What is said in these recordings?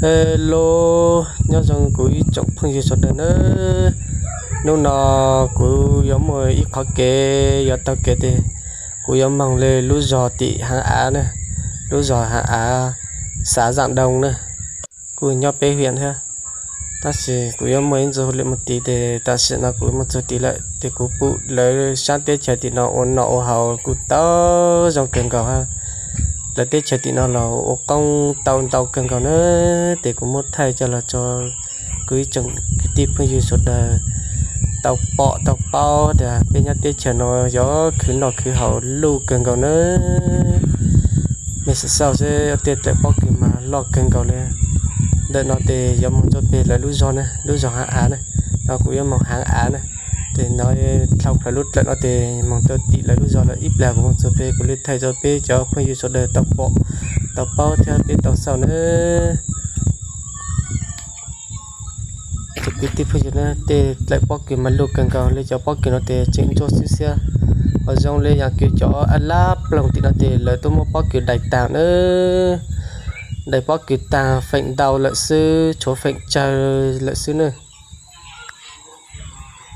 Hello, nyob zoo kuv ib tsoom phooj ywg sawv daws nawb. Hnub no kuv yuav muaj ib qhov kev yuav taug kev tias kuv yuav moog le lub zog tim Haav Av na, lub zog Haav Av, xav Zam Doo na, kuj nyob peb hiam thiab. Tab sis kuv yuav muaj ib ntsis hauj lwm mus tiv ces tam sim no kuv mus txug tid lawm ces kuv pum lawv sab teb chaws tim no ua noj ua haus kuj tau zoo kawg nkaus hab. Lawv teb chaws tim no los ua qoob tau ntau kawg nkaus na. Ces kuv muab thaij coj los tso kuv ib tsoom kwv tij phooj ywg sawv daws tau pom tau paub tias peb nyob teb chaws no yog khwv noj khwv haus luj kawg nkaus na. Mej xav xauj seb tej dlaim pob kws mas loj kawg nkaus li. Ntawm no ces yuav moog rua peg lawv lub zog na, lub zog Haav Av na. No kuv yuav moog Haav Av na. Ces no dhau plawg lub dlaim no ces moog rua tim lawv lub zog lawm. Ib plag kuv moog txug peg kuv le thaij rua peb cov phooj ywg sawv daws tau pom tau paub thiab peb tau xauj na. Cov kwv tij phooj ywg na, tej dlaim pob kws mas luj kawg nkaus li. Cov pob kws no ces tseem ntsuab xwb xiab, ho zoo li yaam kws cov lab ploog tim no ces lawv tuaj muab pob kws dais taag na. Dais pob kws taag feem ntau lawm xwb, tshuav feem tsawg lawm xwb na.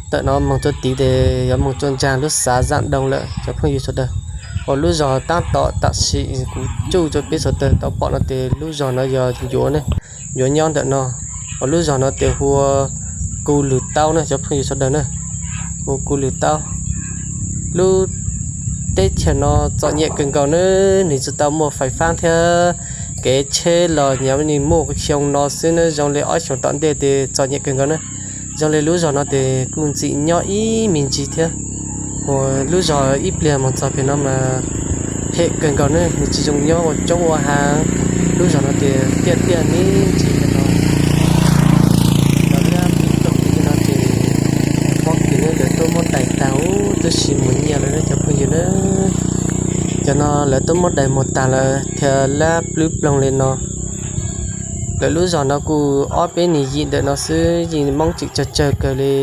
Ntawm no moog rua tid ces yuav moog rua ntsaag lub xav Zam Doo lawm cov phooj ywg sawv daws. Ua lub zog taab tom tam sim kuv tsuj rua peb sawv daws tau pom no ces lub zog no yog ncuav ne, ncuav nyob ntawm no. Ua lub zog no ces hu ua Ku Lwm Taub na cov phooj ywg sawv daws na, hu ua Ku Lwm Taub. Lub teb chaws no txom nyem kawg nkaus na, nws tsis tau muaj fais fab thiab, kev tsheb los nyam nws muaj xyoo no xwb na, zoo li ob xyoos tom ntej ces txom nyem kawg nkaus na. Zoo li lub zog no ces kuj ntxim nyob ib me ntsis thiab. Ua lub zog ib pliag moog txog peg no mas phem kawg nkaus ne, nws tsis zoo nyob ua tsoob ua haav. Lub zog no ces tiaj tiaj me ntsis no, lub zog no ces pob kws ne lawv tuaj muab dais taag huv tib si mus nyiaj lawm ne cov phooj ywg na. Cov no lawv tuaj muab dais mus taag lawm thiaj lab plwb ploog li no. Lawv lub zog no kuj ob peb nws yim ntawm no xwb, yeej Moob tseem tsawg tsawg kawg li.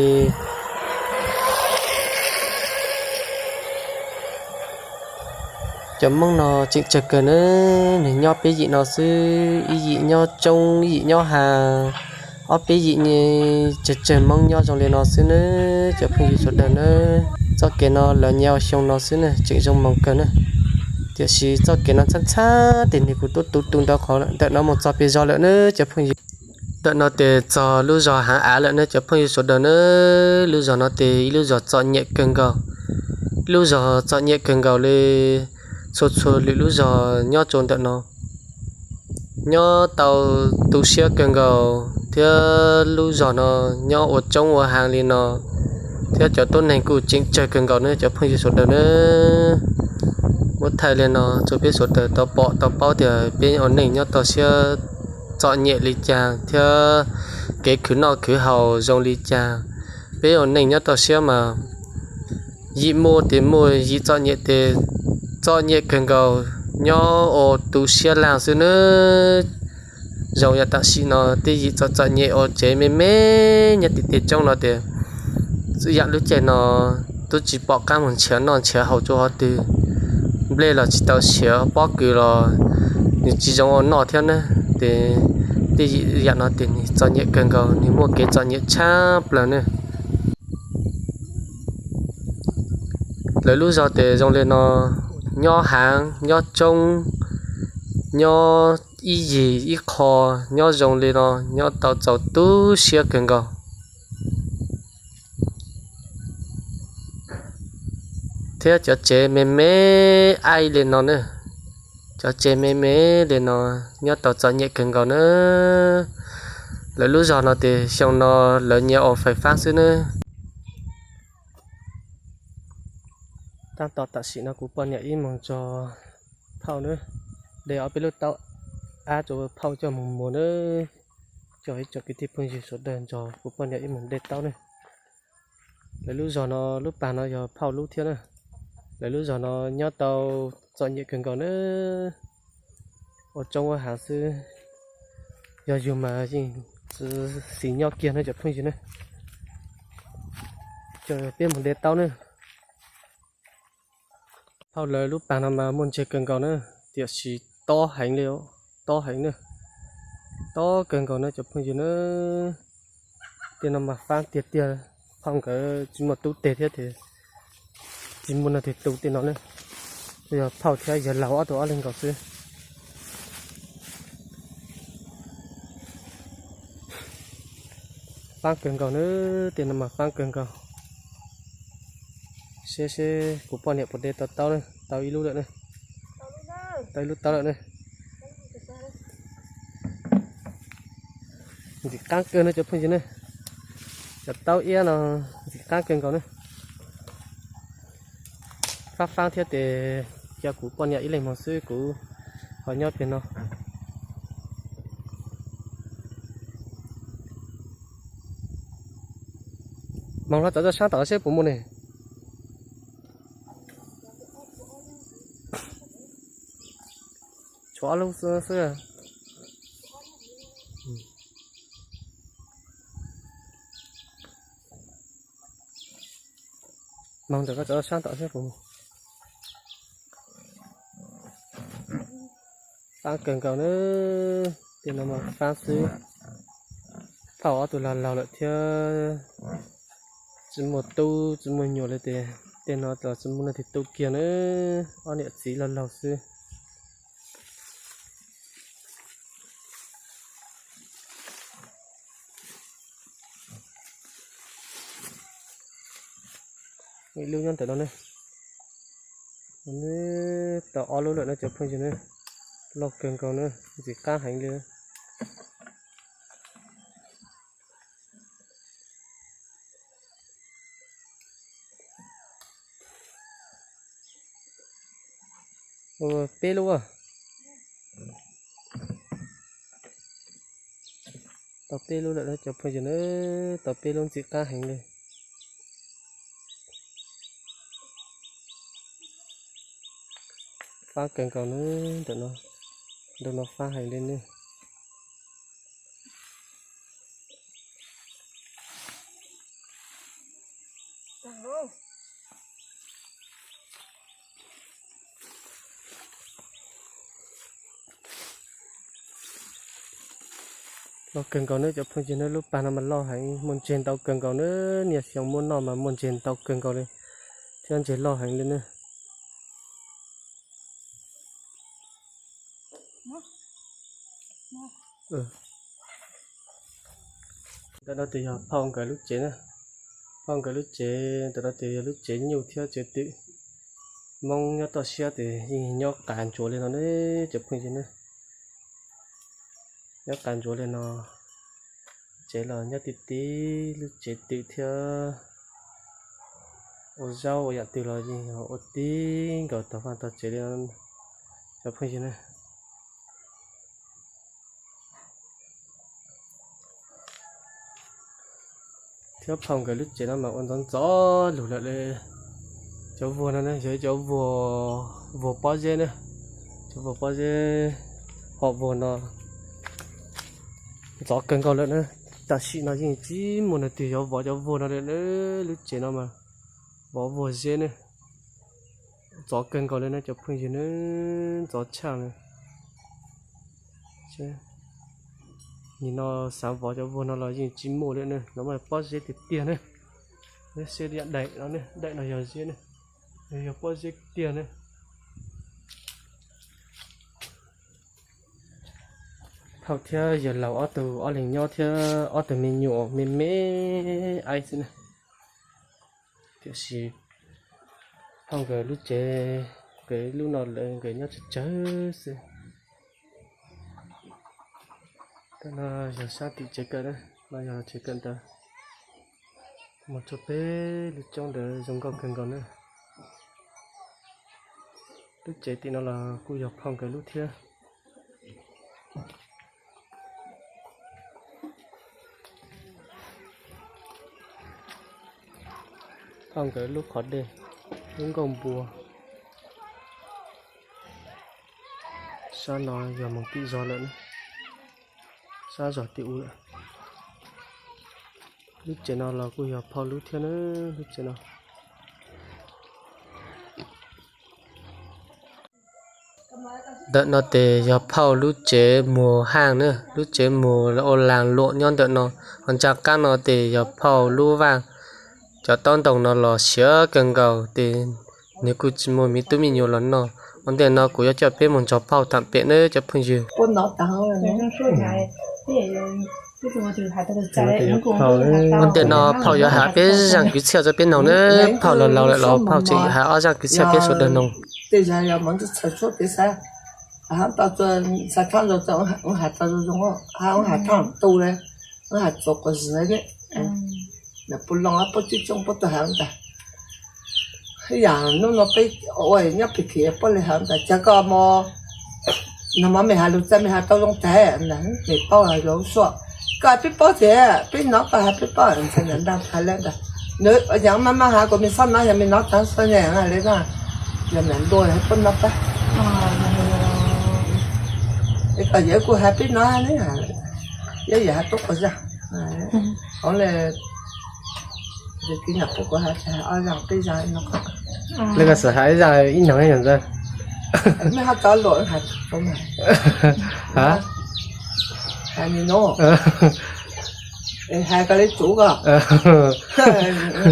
Cov Moob no tseem tsawg kawg na, nws nyob peb yim no xwb, ib yim nyob tsoob, ib yim nyob haav, ob peb yim tsawg tsawg Moob nyob zoo li no xwb na, cov phooj ywg sawv daws na. Txoj kev no lawv nyiaj ua xyoo no xwb na, tseem zoo moog kawg na. Tiam sis txoj kev no ntxhab ntxhab tes nws kuj tub tu tu ntau qhov lawm. Ntawm no mus txog peg zog lawm na cov phooj ywg. Ntawm no tes txog lub zog Haav Av lawm na cov phooj ywg sawv daws na. Lub zog no tes ib lub zog txom nyem kawg nkaus. Ib lub zog txom nyem kawg nkaus li. Txhua txhua lwm lub zog nyob rau ntawm no nyob tau tu siab kawg nkaus thiab. Lub zog no nyob ua tsoob ua haav li no thiab cov tuab neeg kuj tseem tsawg kawg nkaus na cov phooj ywg sawv daws na. Muab thaij li no rau peb sawv daws tau pom tau paub tias peb ua neej nyob tau siab txom nyem li cas thiab kev khwv noj khwv haus zoo li cas. Peb ua neej nyob tau siab mas yim muaj tes muaj, yim txom nyem tes txom nyem kawg nkaus, nyob ua tu siab laag xwb nawb. Zoo yam tam sim no tej yim txom txom nyem ua tsev me me nyob tim tej roob no tes, txhua yam lub caij no twb tsis pom qab mus nrhiav noj nrhiav haus rau qhov twg. Nplej los tsis tau siav, pob kws los nws tsis zoo ua noj thiab na. Tes tej yam no tes nws txom nyem kawg nkaus, nws muaj kev txom nyem tshaj plaws na. Lawv lub zog tes zoo li no, nyob haav nyob tsoob, nyob ib yig ib qho, nyob zoo li no nyob tau txaus tu siab kawg nkaus. Thiab cov tsev me me aib li no na, cov tsev me me li no nyob tau txom nyem kawg nkaus na. Lawv lub zog no tes xyoo no lawv nyiaj ua fais fab xwb nawb. Tab tom tam sim no kuv poj niam ib moog tso phauj nawb, de ob peb lub taub ab rau phauj coj moog muas nawb. Coj ib tsoom kwv tij phooj ywg sawv daws nrog kuv poj niam ib moog de taub nawb. Lawv lub zog no lub pas no yog phauj lub thiab na. Lawv lub zog no nyob tau txom nyem kawg nkaus nawb. Ua tsoob ua haav xwb, yog yug mas yeej txwv xis nyob kiag nawb cov phooj ywg nawb. Coj peb moog de taub nawb. Phauj lawv lub pas no mas muaj ntseg kawg nkaus na, tiam sis tob heev li, tob heev na. Tob kawg nkaus na cov phooj ywg na. Tej no mas fab tiag tiag, phauj nkawd tsis muaj tub teg thiab ces tsis muaj leej twg tu tej no ne. Yog phauj thiab yawg laus ob tug ob leeg nkaus xwb. Fab kawg nkaus na, tej no mas fab kawg nkaus. Seb seb kuv poj niam puas de tau taub na, tau ib lub lawm na. Tau ib lub taub lawm na. Ntxim qab kawg no cov phooj ywg ne. Cov taub iab no ntxim qab kawg nkaus ne. Fab fab thiab tes cia kuv poj niam ib leeg moog xwb kuv ho nyob peg no. Moog hlo cov toj sab tom seb puas muaj ne. Tshuav ob lub xwb. Moog ntawm koj cov toj sab tom seb puas muaj. Fab kawg nkaus na, tej no mas fab xwb. Phauj ob tug laug laug lawm thiab tsis muaj tub tsis muaj nyuam li tes tej no los tsis muaj leej twg tu kiag na, ob niam txiv laug laug xwb. Ib lub nyob ntawm no ne. Tau ob lub lawm no cov phooj ywg ne, loj kawg nkaus na, ntxim qab heev li. Peb lub, tau peb lub lawm cov phooj ywg na, tau peb lub ntxim qab heev li. Fab kawg nkaus na, ntawm no, ntawm no fab heev li ne. Loj kawg nkaus na cov phooj ywg na, lub pag no mas loj heev, muaj ntseg ntau kawg nkaus na, niaj xyoo muab noj mas muaj ntseg ntau kawg nkaus li, thiab ntseg loj heev li na. Ntawm no tes yog phauj nkawd lub tsev na, phauj nkawd lub tsev ntawm no tes yog lub tsev nyuj thiab tsev twm. Hmoob nyob toj siab tes yeej nyob qas ntsuav li no ne cov phooj ywg ne. Nyob qas ntsuav li no, tsev los nyob ti ti, lub tsev twm thiab ua zaub ua yam twg los yeej ua ti nkaus tog vaj tog tsev li no cov phooj ywg ne. Thiab phauj nkawd lub tsev no mas ua ntxov ntxov lug lawm li. Cov vuag no ne yog cov vuag pob zeb ne, cov vuag pob zeb hom vuag no ntxov kawg nkaus lawm na. Tam sim no yeej tsis muaj leej twg yuav vov cov vuag no li na. Lub tsev no mas vov vuag zeb ne, ntxov kawg nkaus li na cov phooj ywg na, ntxov tshaj li. Nim no xav vov cov vuag no los yeej tsis muaj li na, no mas pob zeb tiag tiag ne. Neb saib daim no ne, daim no yog zeb ne, yog pob zeb tiag ne. Phauj thiab yawg laus ob tug ob leeg nyob thiab ob tug me nyuam me me aib xwb na. Tiam sis phauj nkawd lub tsev, nkawd lub no lawv nkawd nyob tsawg tsawg xwb. Tej no yog sab tim tsev kawm na, no yog tsev kawm ntawd. Mus txog pem lub roob ntawd zoo nkauj kawg nkaus na. Lub tsev tim no los kuj yog phauj nkawd lub thiab. Phauj nkawd lub qhov dej, lub nkuaj npua. Sab no yog mus tim zos lawm, sab zos tim u lawm. Lub tsev no los kuj yog phauj lub thiab na, lub tsev no. Ntawm no tes yog phauj lub tsev muag haj na, lub tsev muag ua laag luam nyob ntawm no. Ho ntsa qab no tes yog phauj lub vaaj. Cov taub ntoo no los siav kawg nkaus tes nwg kuj tsi muaj miv tub miv nyuas los noj. Ua ntej no kuv yuav coj peb moog nrug phauj thaam pem na cov phooj ywg. Ua ntej no phauj yuav has peb zaaj kwv txhiaj rua peb noog na, phauj laus laus lawm los phauj tseem has ob zaaj kwv txhiaj peb suav dlawg noog. Yam nub no peb ua nyob pig kig puab le has ntag, caag koj moog, nag mov mej has lug txaij mej has tau zoo tag, mej paub has lug suab, koj peb paub tes peb nov koj has peb paub, ntxhais nam nraag has le ntag. Nws yog maj maj has kuas mej xob nov, yog mej nov taag xwb ne le na, yog nam ntua puab nov pab. Es koj yawg kuj has peb nov ne, yawg yawg has tub quas zaaj, hov le, kuv has ob zaaj peb zaaj no. Le koj xav has ib zaaj ib noog ib noog ntag. Mej has tau luam has, has ni no, has koj le tsum koj,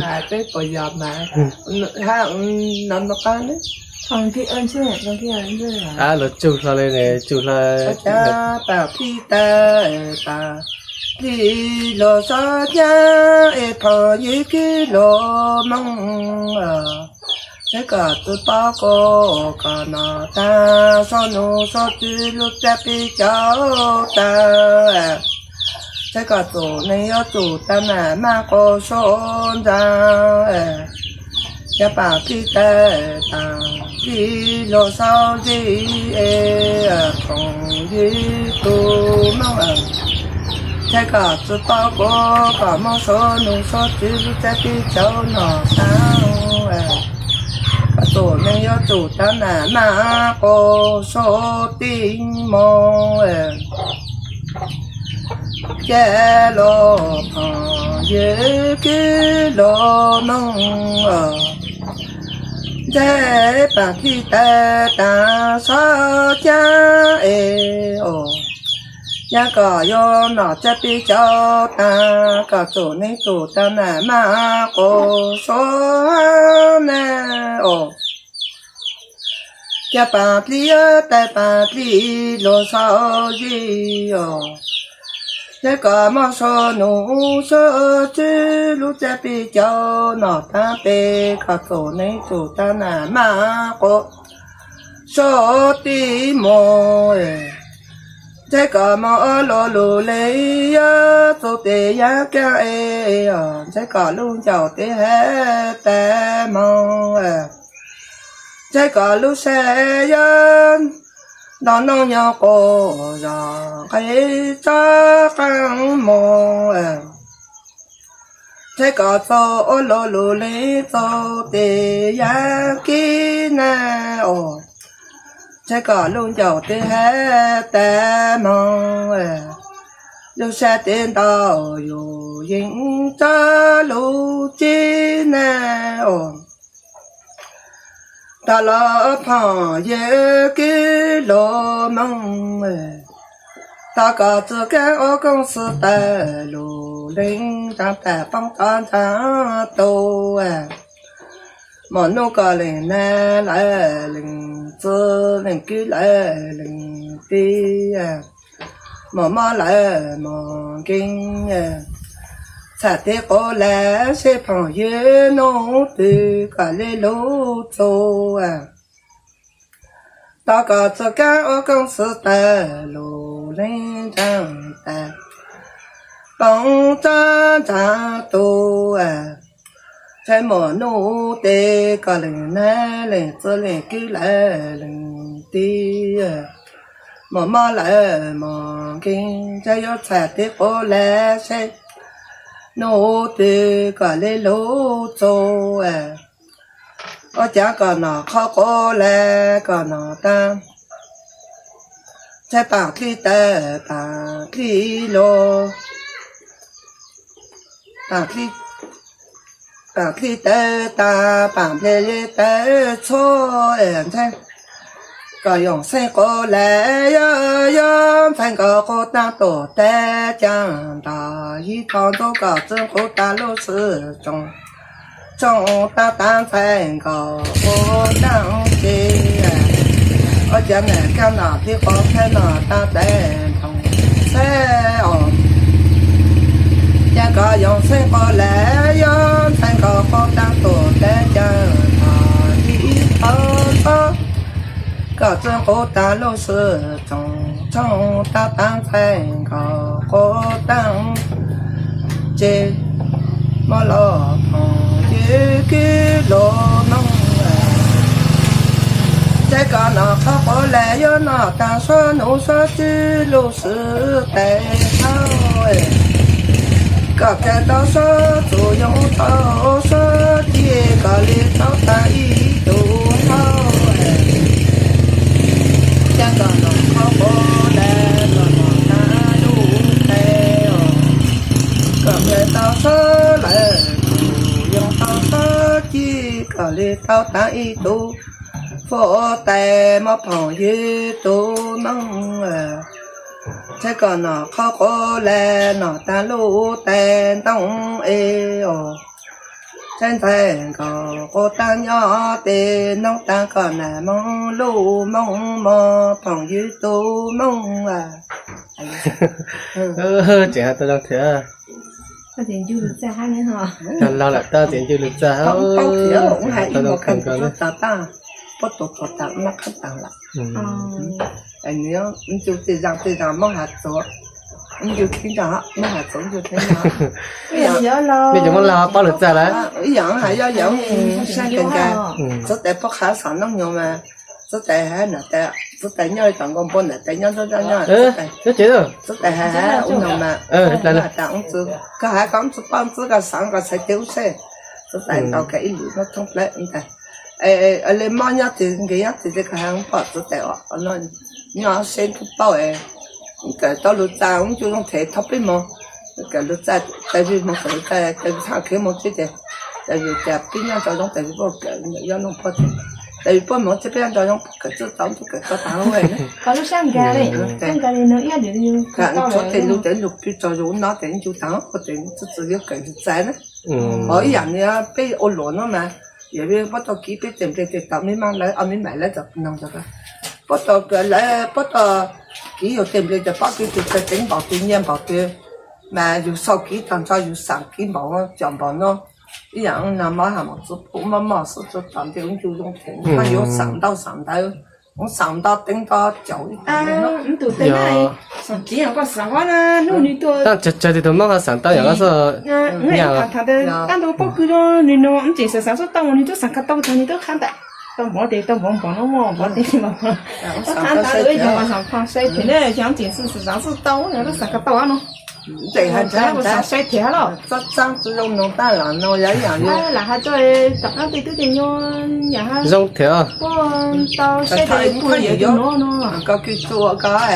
has peb puas yog mas, has nov nov qab ne. Lawv tsug hlo le, tsug hlo, paam plij taw, paam plij luag sab cag es phooj ywg kwv luag moog. Saib koj tsi paub kuv koj nov taag, suav nub suav tswv lub txaj pig cau taag. Saib koj txum neeg yuav tsum taag nam maj quas suav ntsaa. Yog paam plij taw, paam plij luag sau zis, phooj ywg tug moog. Saib koj tsi paub kuv koj moog, suav nub suav tswv lub txaj pig cau nov taag. Koj txum neeg yuav tsum taag nam maj quas suav tij moog. Ces luag phooj ywg kwv luag moog, ntxhais paam plij taw taag sab cag es os. Yog koj yuav nov txaj pig cau taag, koj txum neeg tsum taag nam maj quas suav ne os. Ces paam plij taw paam plij luag sau zis os. Saib koj moog, suav nub suav tswv lub txaj pig cau nov taag pem, koj txum neeg tsum taag nam maj quas suav tij moog. Ntxhais koj moog ob lug lug le, yuav txug tes yaav kaag es os. Ntxhais koj lub ncauj tes hab tas moog. Ntxhais koj lub sab yuav nto noob nyob quas zog nqes tsob qaab moog. Ntxhais koj txug ob lug lug le, txug tes yaav kib na os. Ntxhais koj lub ncauj tes hab tas moog. Lub sab tes ntau yug yeej tsob lub tsib na os. Tog los phooj ywg kwv luag moog, tog koj txug kaab ua koob xwb tawg lug leej ntsaa tas poob tsob ntsaa tu. Mos nub koj leej nab lawm leej txiv leej kwv lawm leej tij, mos mob lawm mos nkeeg, txhaj tes quas le seb phooj ywg nub twg koj le lug txug. Tog koj txug kaab ua koob xwb tawg lug leej ntsaa tas poob tsob ntsaa tu. Ntxhais mos nub tes koj leej nab leej txiv leej kwv lawm leej tij, mos mob lawm mos nkeeg, ntxhais yuav txhaj tes quas le seb nub twg koj le lug txug. Ua caag koj nov qhov quas le koj nov taag. Ntxhais paam plij taw paam plij luag, paam plij taw tas paam plij le taw txhua, ntxhais Kom yoo xeeb quv le, yoo yoo ntxhais nkaus quv taab tus teb caag ntog, yig thaus ntxuv kom txwv quv taag lub swv tsoos, tsoos taab taab ntxhais nkaus quv taab tsi. Ua ciav nam kaag nom tib quv txhais nom taab teb ntoos txhais os. Ces kom yoo xeeb quv le, yoo ntxhais nkaus quv taab tus teb caag ntog, yig thaus ntxuv kom txwv quv taag lub swv tsoos, tsoos taab taab ntxhais nkaus quv taab tsi. Muaj lub phooj ywg kws lub noob, txhais kom nom qhov quv le, yuav nom taag suav nub suav tsi lub swv tes hauv, kom kawg tau suav txuj yoo tau suav ci, kom le tau taag ib tug hauv. Txhais kom nom qhov quv le, kom nom taag lub tes, kom kawg tau suav lawm txuj yoo tau suav ci, kom le tau taag ib tug hauv tes. Muaj phooj ywg tug noob, txhais kom nom qhov quv le, nom taag lub tes ntoo es os. Txhais ntxhais nkaus quv taag nyob tes noob, taag kom nam moog lub moog, muaj phooj ywg tug noob. Tseem has tau zoo thiab. Tag laug lawm tab tseem ncw lug txag. Tau thiab, ua hais ib mus kag ntug tag, puab tus tau taag, noj qhab taag lawm. Ncu tej zag tej zag muab has txug, ncu thib zag muab has txug ncu thib zag. Nej cov muab laug paub lug txag lawm. Ib yam hais yog yam saib kawg nkaus, txug tes puab qha xav noob nyoog mas, txug tes hais nam tes, txug tes nyob li tom nkaus npua nam tes nyob nrab nyob, txug tes hais hais ua noog mas, tas ub txug koj hais koj ub txug poj ntxwb koj xaav koj txhais tes ub seb, txug tes ntaus kag ib lwm nub thoob plawg ntag. Le mob nyob twg nkees nyob twg ces koj hais ub pom txug tes os, nyob seb ntuj paub es kawm tau lug txag ub ncu zoo them thoob peb moog, kawm lug txag tas vim moog kawm lug txag tas vim txhaj khiav moog tsib ces tas vim cas peb nyob nto zoo tas vim puab kawm yob noog puab ces tas vim puab moog ces peb nyob nto zoo puab kawm txuj tau ntuj kawm tau taag lawm. Tshuav tes lug tes lug pw tsaug zug ub no tes ncu taag ua tes txug txug yuav kawm lug txag na. Ho ib yam li peb ua luam no mas, yog puab tau kiv peb tes nplej tes tau me maam lawv ob me maam lawv tau noog tau, puab tau kawm lawv puab tau kiv yug tes nplej tes pob kws tus txawg teev npaum twg nyiaj npaum twg, mas yug xaus kiv tag nrho yug xaam kiv npaum coj npaum no. Ib yam no mas has mos txug pum moj moj xwb txug tom ntej ub ncu zoo them, yuav xaam ntau xaam ntawv, ub xaam nto teev nto caum ib tug tus xaam kiv koj xaam qhov na hnub nws tuaj, tsawg tus mob ho xaam tau yam koj xwb. Thaum ntawd tab ntau pob kws zoo nws no ub tseem xaam xaam xub tau nws tub xaam kag tau tag nws tub qhab ntawd. Tau npov tes tau npov npov no mog npov tes npov, tub qhab ntawd ib yam xaam pha sai phem ne, xaam tseem xaam xub tau nws tub xaam kag tau no. Tseem hais ntshai ntshai sai phem los txaj txaab tsi zoo noog taj lam no yog ib yam li lam hais rau tom qab tej tub tej nyuag yam zoo thiab. Puab tau saib tas puab yog tus no no koj kws txua koj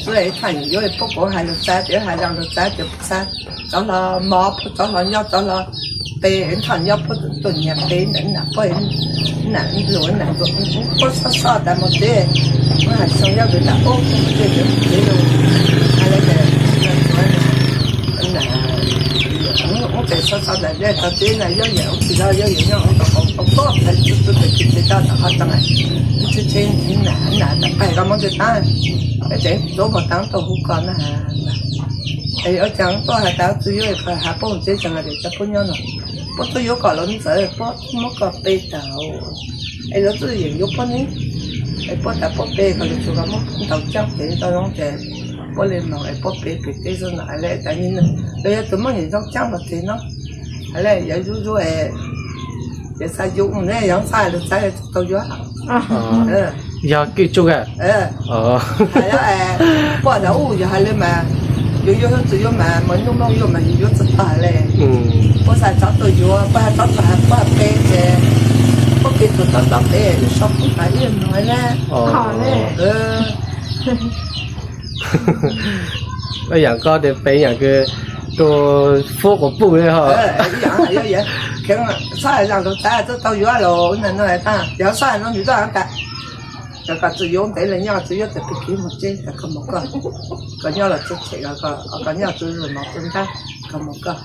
txua txhaj yuav puab kuv hais lug txag ces hais zoo lug txag ces puab txag, rov hlo mov puab rov hlo nyob rov hlo pe nthoj nyob puab tuaj nyiag pe ntawm nam puab nam lug nam puab soj soj tas mus teb, muab hais xyoo nyob kws nam puab kuj teb lug hais le tes ub tes soj soj tas teb tog teb na yob yam ub tsis log yob yam nyob ub tau qaum tau pob txhais txhua txhua txhua txhua txhua txhua txhua txhua txhua txhua nam nam tas pag koj mob tsi taab, peb tseem tub mos taab tau hu koj na. Es ua caag tuaj has tas txug yuav has puab mus teb tseeg hais tias cov puab nyob no, puab tuaj yuav kom lawv ntxawv puab muab koj pe tag, es lawv txuj yeem yuav puab ne, es puab tas puab pe koj lawv tsuas koj muab puab ntaus caab pem ntaus zoo ces puab le moog es puab pe pem teb xwb no hais le tas lawv yog tus muaj yeem zoo caab los tes no, hais le yog zuj zuj es xav yuav mus ne yog xav lug txav tau yuav. Yog kij tsuj a. Puab tas ub yog hais le mas yuav yuav tsi yuav mas mos nyuj mooj yuav mas yus yuav tsi tag le. Puab xav tso tuaj yuav puab tso tuaj hais puab pe ces puab pe tug tod tod pem ib so pub tas ib moog le. Ib yam koj tes pe yam kws tus fub quas puj le ho. Kheev xav hais zaam lug txav tsi tau yuav los na no tas yog xav no nws txoj tas Cov koj txawm yuav ntev los nyob txawm yuav txawm pib kiv mus tsev, koj mus koj, koj nyob los txawm tshem, koj nyob txawm zuj no txawm ntab, koj mus koj.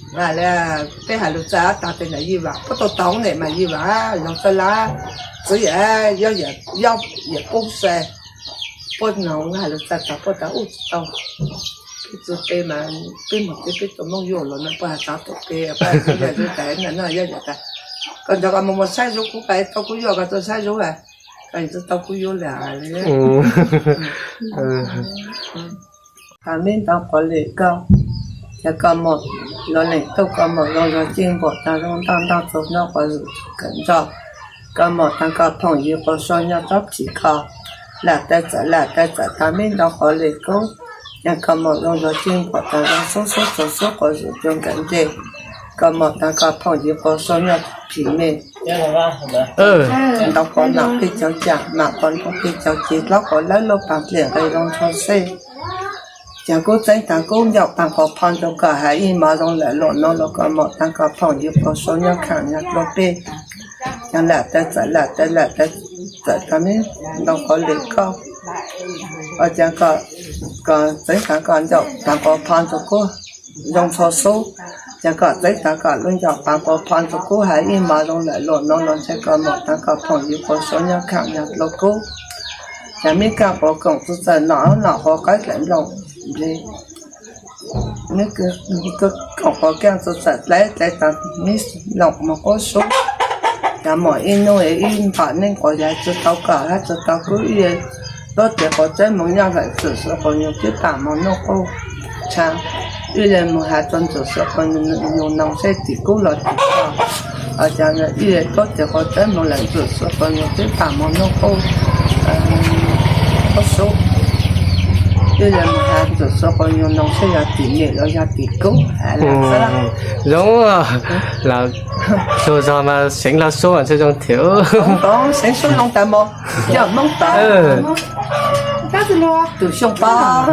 Peb hais lus txaj tag tej ntawm Yij Vam puab tau tau ne mas Yij Vam los txawj lab, txwv yam, yob yam pub sai, puab no hais lus txaj tag puab tas ub tsis tau. Peb txwv peb mas peb mus tsev peb tus Hmoob yuav los no puab has txog tus peb, puab has txog yog zuv tas no yob yam tas, koj nrog koj mus mus saib zuv kuv, koj tau kuv yuav koj txawj saib zuv, koj txawj tau kuv yuav li. Tag meb ntau qhov lwm koj, ces koj mus los leej tuj koj mus zoo zog cij npaum tas zoo ntoj ntoj txug nyob quas zuj kawm nroj, koj mus tas koj phooj ywg quas sau nyob tsob phim koj, lam tais txawm lam tais txawm tag meb ntau qhov lwm kub, ces koj mus zoo zog cij npaum tas zoo xub xub txug xub quas zuj cov nkawm ntej, koj mus tas koj phooj ywg quas sau nyob phim me ntau qhov mam peb cov cam mam qhov nroo peb cov ces dlaab quas lawv lub paag dlej nqe zoo nrho xwb. Ces kub txeeb taag kub ncauj paag quas phov ntug koj has ib mov zoo lawm luas nuav los koj mus taag koj phooj ywg quas sau nyob khaam nyob dlua peb. Ces lam tais txawm lam tais lam tais txawm taag meb ntau qhov lwm kub, ces koj txeeb taag koj ncauj paag quas phov ntug kub zoo nrho xub. Ces koj txeeb taag koj lub ncauj paag quas phov ntug kub has ib mov zoo lawm luas nuav los ntshe koj mus taag koj phooj ywg quas sau nyob khaam nyob dlua kub. Ces meb kaaj quas koom txug txawm nom nom quas qaib dlaim nplooj npe, meb koom quas kaaj txug txawm dlaim dlaim tas meb loom moog qub sub. Ces mus ib nub ib npam neej quas yog tsi tau koj hab tsi tau kub ib tuab tes quas txeeb moog nyob lawm txwm sub quas nyuas tib pam moog nuj qub tshaav. Ib le moog has txug txwm sub quas nyuas noog seb tim kub los tim koj. Ib le tuab tes quas txeeb moog lawm txwm sub quas nyuas tib pam moog nuj qub qub sub. Ib le moog has txwm sub quas nyuas noog seb yog tim nyem los yog tim kub. Zoo, lug zog mas seev lug sub mas ntshe zoo thiab. Seev sub zoo tas mog, yog Moob tas. Tus Xyooj Pab,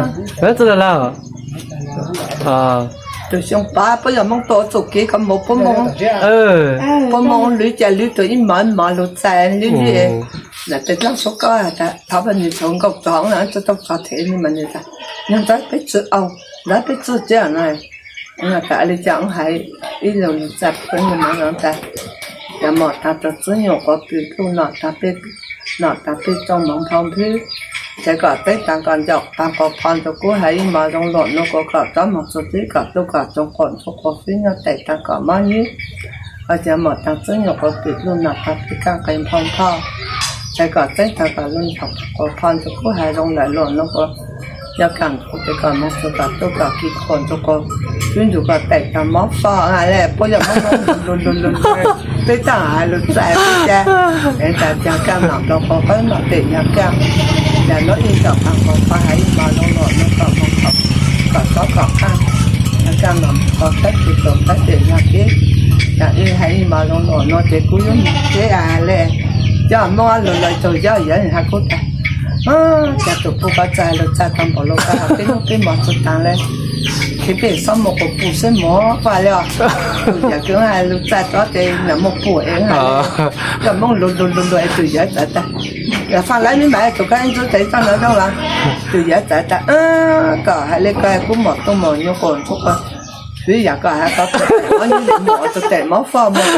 tus Xyooj Pab puab yog Moob tuaj txuj kev koj mus puab moog, puab moog lwv ca lwv tug ib mov ib mov lug txais lwv lwv. Lam tes dlaab sub koj has tas thov pab nwg txhoov nkaus txog tsi tau txog them nwg mas nwg tas, yog ntawd peb tsi au, ntawd peb tsi tsi no. Tas li cas hais ib lug lug txais puab nwg mas no tas, yog mom taag tug txwb nyuam quas pwm dluj nom taag peb, nom taag peb tsooj moov nphau nphwb. Ces kom teb taag kom ncaum taag quas phov ntug kub has ib mov zoo luam nuav kuas kom tsob moog txug tib kom dluj kom tsoom quas ntxhua quas fwb nyob tes taag kom mob nyib. Ho ces mom taag txwb nyuam quas pwm dluj nom taag peb kaaj qe nphau nphau. Ces kom teb taag kom lug ncaum taag quas phov ntug kub has zoo lawm luam nuav kuas yog kaam ntxhua tes kom moog txug kom dluj kom kis quas ntxhua quas fwb ntug kom tes taag mob fo le puab yog mob mob lug lug lug lug. Peb taag has lug txais peb ca, es tas caag kaaj nom nploog quas qaib nom tes nyag kaaj. Cas nuav ib ncaum taag quas phov has ib mov zoo luam nuav kom moog kom txhob kom qaab, kaaj nom quas qaib tes txuas qaib tes nyag keb. Cas ib has ib mov zoo luam nuav ces kuv yuav moog keb le. Cov mob lug lug tug yawg yawg has kuv tas, cas tus puj koj txais lug txais taag npaum lug koj has peb hnub peb mov txug taag le. Ces peb xob moog quas pum seb mov faj le os. Tus yawg kws has lug txais tso ces nam moog pum es has le. Cov mob lug lug lug lug es tus yawg txawm tas, yog faj lawv mib mas tus koj ib ntxub tes txoj no zoo los. Tus yawg txawm tas, kom hais le koj kuv mom tuaj mog nyuam quas ntxhua quas fwb yog koj has koj mob nyib le mog tug tes mob faj mog.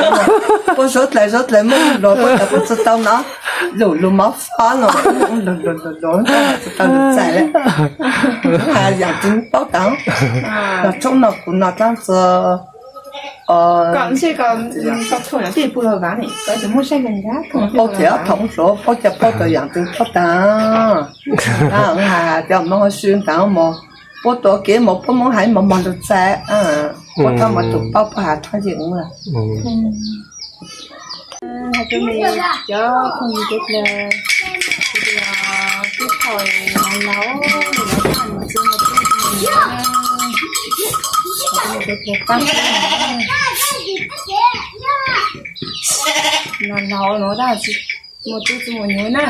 Puab suav dlawg suav dlawg mob lug puab tas puab tsi tau no, lug lug mob faj no, lug lug lug lug tsi tau lug txais le. Has yam twg paub tas, los tshoob no kuv no dlaab tsi paub ces ob thoom hluav paub ca paub tug yam twg paub tas. Has cov mob sw ntaag mog, puab tuav kev mog puab moog hais mog mog lug txais, puab thaab mog tug paub puab has thaab yeej. Cov phooj ywg, tib thaum no laus, no laus no tab sis muaj tub txug mus nyuv na.